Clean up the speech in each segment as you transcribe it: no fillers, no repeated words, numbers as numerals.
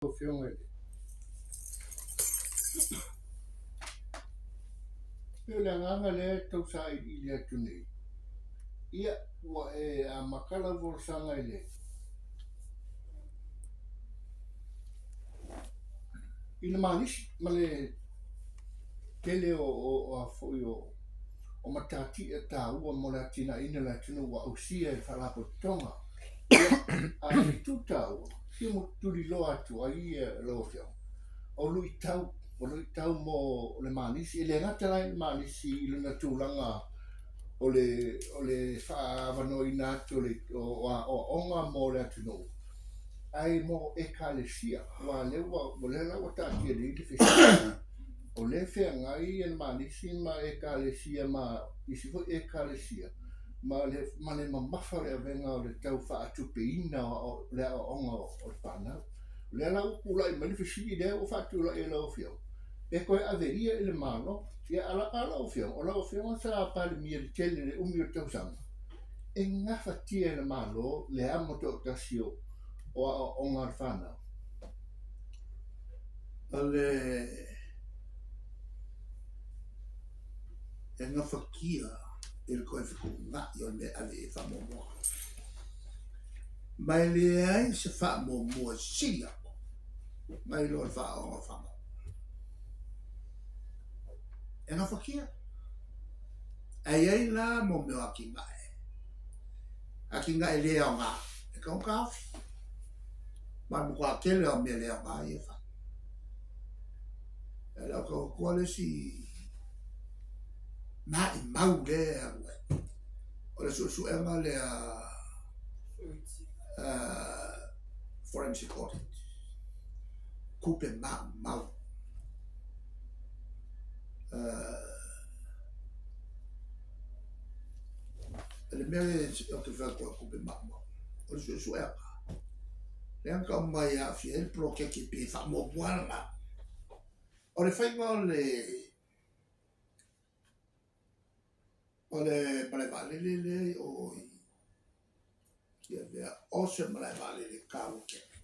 Afioga i le Pei o le agaga lea e tau sailiili atu nei, ia, ua e amata lau folasaga i le i le manisi ma le tele o o o a foi o o matatia taua mo le atinaeina o le atunuu ua ausia e le Faalapotopotoga. Ia, a o le itu taua, fia tuliloa atu ai lau Afioga, o luitau, o luitau mo le manisi. E le gata la i le manisi i lona tulaga o le o le faaavanoaina atu o le o aoaoga mo le atunuu, ae mo Ekalesia, aua o lea ua o lea la ua taatia nei le fesili, o lea e feagai le manisi ma Ekalesia ma isi foi Ekalesia ma le ma le mamafa o le avega o le tau faatupeina o le aoaoga o le fanau. O lea la ua tulai mai le fesili lea ua faatulai e lau Afioga, pe toe aveia i le Malo. Ia, a lau Afioga, o lau Afioga sa Palemia i le tele le umi o tausaga, e gafatia e le Malo le amo toatasi o aoaoga a le fanau. O le e gafatia i le toe fetuunai o le mea e ave i ai faamuamua. Ma e leai se faamuamua e sili atu nai lo le faaoga o fanau. E gafatia. Ae i ai la mo mea o atinae. Atinae le aoga, e tatau ona taofi. Ma le matua tele o mea le aoga ia e fai. E le o tau atua le isi maimau lea e alu ai. O le suesuega lea forensic audit. Tupe maumau. Le mea lea ou te fai atu ai tupe maumau, o le suesuega. Lea na tau mai e aafia ai le poloketi pe faamuamua lena. O le faiga o le o le malae vaalele lea i o i Tiavea, o se malae vaalele taua tele.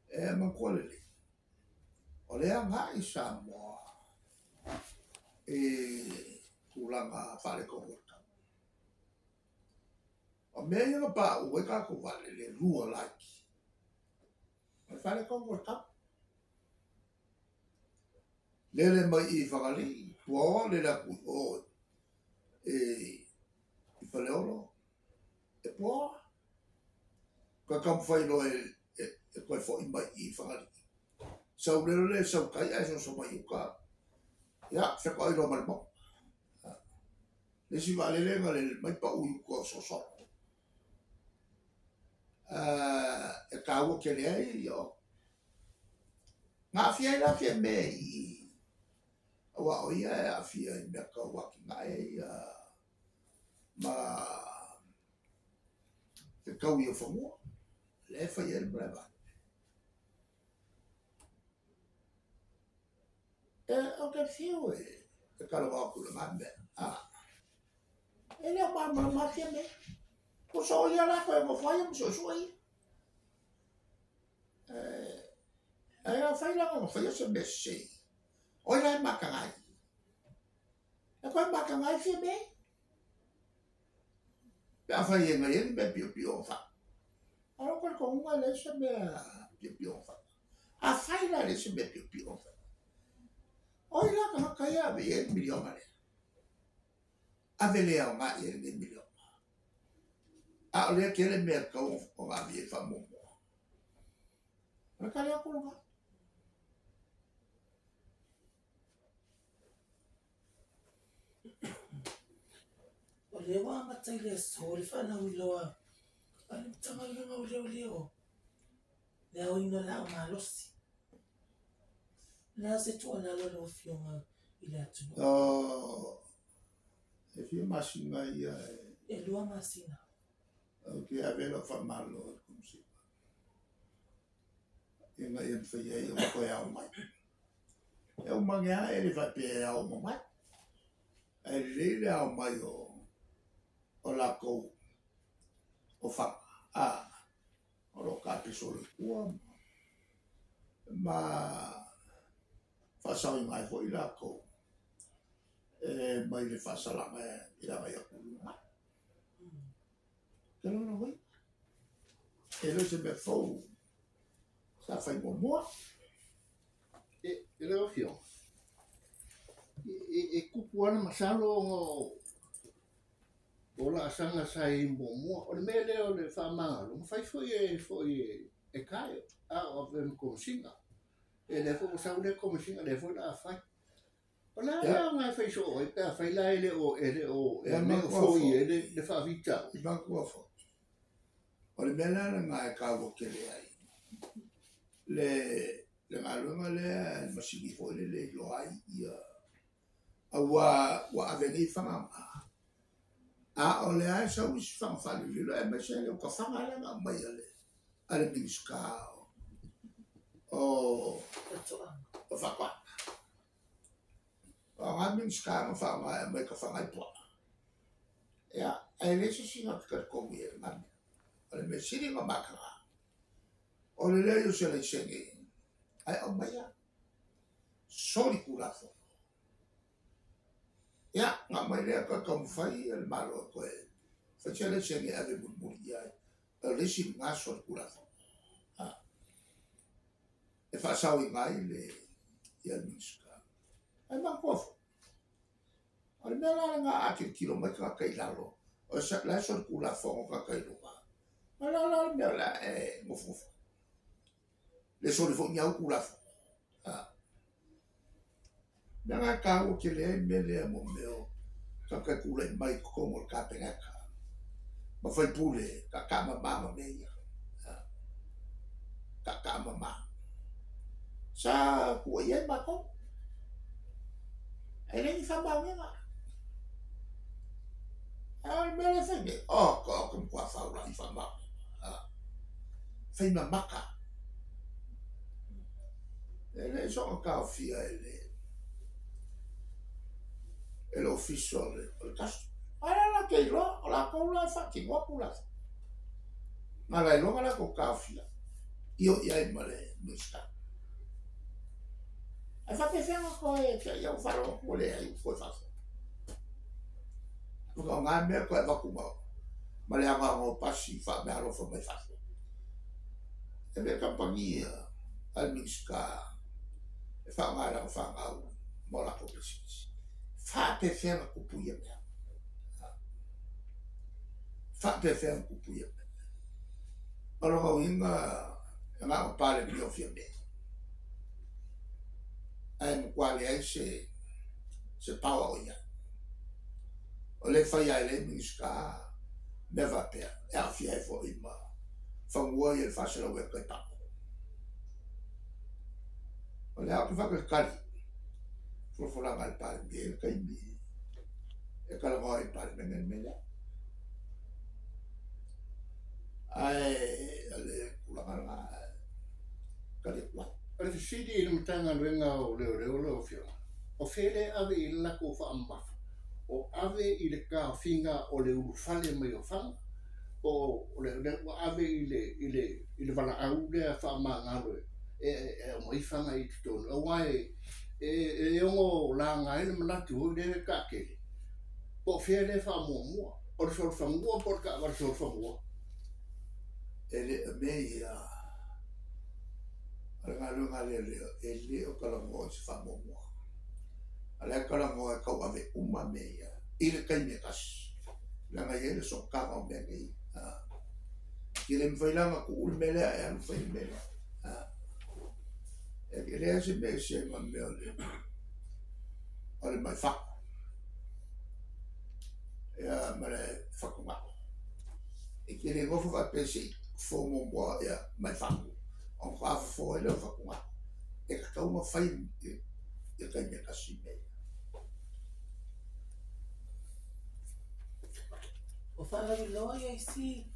E manatua lelei, o le agai Samoa i tulaga faaletonu o le tau. O mea ia na pauu ai tatou vaalele e lua laiti, o le faaletonu o le tau. Lele mai i Fagalii, Puaoa, lele atu i o i Faleolo, e Puaoa. Toe taumafai loa e toe foi mai i Fagalii. Sau lele le sau tai ae soso mai uta. Ia, fetoai loa ma le mauga. Le isi vaalele na lele mai pau i uta o Sosolo. E taua tele ai, o. Na aafia ai la Fiame i aua o ia e aafia i mea tau atinae ia ma fetaui o fanua. Lea e fai ai le malae vaalele. E, ou te fiu e talanoa atu i lena mea. E le o malamalama Fiame. Tusa o ia la toe nofo ai ma suesue ia. Ae a fai la ona faia se mea sese, o ai la e mataga ai? E toe mataga ai Fiame. Pe a fai e nai ai ni mea piopio o fai. A o talitonuga e leai se mea piopio o fai. A fai la e leai se mea piopio o fai, o ai la tagata ia ave i ai le miliona lea? Ave le aoga i ai lenei miliona. A o lea tele mea e tatau ona ave i ai faamuamua. O le tali atu lena. O lea ua amata i le aso le faalauiloa a le Matagaluega o Leoleo le aoina o laau malosi. O le a se tuualalo a lau Afioga i le atunuu? E fia masina ia e... E 2 masina. Ou te ave lau faamalo i le Komesina ina ia mafai ai ona toe ao mai. E uma ane lava e le faapea e ao uma mai. Ae lelei le ao mai o latou o faga. lape soifua ma faasaoiga ai foʻi lakou e mai le faasalaga i laga ia kuluga telona oi e le o se mea fou sa fai muamua. E lau Afioga, e tupu lava le masalo ona o laasaga sa i ai muamua. O le mea lea o le faamagalo, na fai foi e foi e Kaeo, a o avea ma Komesina. E lea foi ua sau lea Komesina, lea foi o le a fai. O le a le aoga e fai soo ai pe afai la e le o e le o e le o foia ai le faafitauli? I matua foi. O le mea la lena e taua tele ai le galuega lea, le masini foi lele e iloa ai ia auā ua ave nei fagaga, a o le a e sau isi faga faalililo aemaise le utafaga lea na aumai a le Minisita o Faatoaga. O aga Minisita na faaaoga e aumai tafaga ai puaa. Ia, ae leai se isi na te talitonu i ai lena mea. O le mea sili ona mataga, o le leai o se laisene ae aumaia soli tulafono. Ia, na aumai lea toe taumafai le Malo e toe fai se laisene e ave mulimuli i ai. O le isi lena soli tulafono. E faasaoina ai le ia le Minisita. Ae manatua foi, o le mea la lena a tilotilo mai tagata i lalo, o la e soli tulafono tagata i luga. O la la le mea o le a e nofonofo. Le soli foi ni au tulafono. Mea na e taua tele ai mea lea mo mea o tagata e tulai mai i totonu o le Kapeneta ma faipule taatamamā ma mea ia. Taatamamā. Sa tuuai ai matou. E leai ni faamaoniga. A o le mea lea e fai nei, oh, ka o matua faula'i faamaoniga. Fai mamaka. E le soona taofia e le ofisa o le custom. Ae la latou iloa, o latou la e faatinoa tulafono. Na la iloa na latou taofia, i o i ai ma le Minisita. Ae faapefea koe te ai au faalogo atu ua leai ua toe faafofoga. O ngā mea toe avatu ma le agaga o pasi faameaalofa mai fafo. E mea kamupani a le Minisita e faaaoga i lana fanau ma o latou pisinisi. Faapefea na tupu ia mea. Faapefea na tupu ia mea. O lona uiga e na o Palemia o Fiame. Ae matua leai se power o ia. O le fai ai le Minisita mea faapea e aafia ai foi ma fanua ia le 400 eka i Pago. O le ou te faatalitali folafolaga a le Palemia i le taimi e talanoa ai i le Palemene le mea lea. Ae o le tulaga lena e tali atu ai. O le fesili i le Matagaluega o Leoleo lau Afioga, o fea lea e ave i le latou faamamafa? O ave i le taofiga o le ulufale mai o faga, po o le ua ave i le valaau lea faamagalo e aumai faga i totonu, aua e ono laga ai le manatu foi lea e taatele, po o fea lea e faamuamua, o le solofanua po o le taavale solofanua? E le o mea ia o le galuega a leoleo e le o talanoa i se faamuamua. A lea talanoa e tauave uma mea ia i le taimi e tasi. Leaga e i ai le sootaga o mea nei. Ke le mafai la ona tuu le mea lea e alu fai le mea lea. E leai se mea e ese ai ma le mea o le maifao. Ia ma le fatugao. E te le nofo faapea se i fofo muamua ia maifao ona faatoa fofo ai lea o fatugao. E tatau ona fai i le taimi e tasi mea ia. Ua faalauiloa ia isi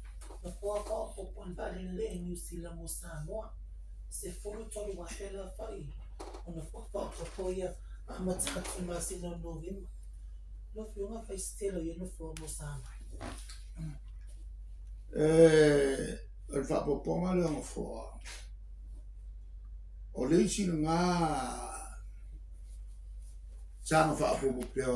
nofoa faaopoopo a le vaalele Air New Zealand mo Samoa. 13,000 le aofai o nofoa faaopoopo ia amata atu i le masina o Novema. Lau Afioga fai se tele o ia nofoa mo Samoa. E O le faaopoopoga lea o Nofoa, o le isi lena saga faaopoopo pea.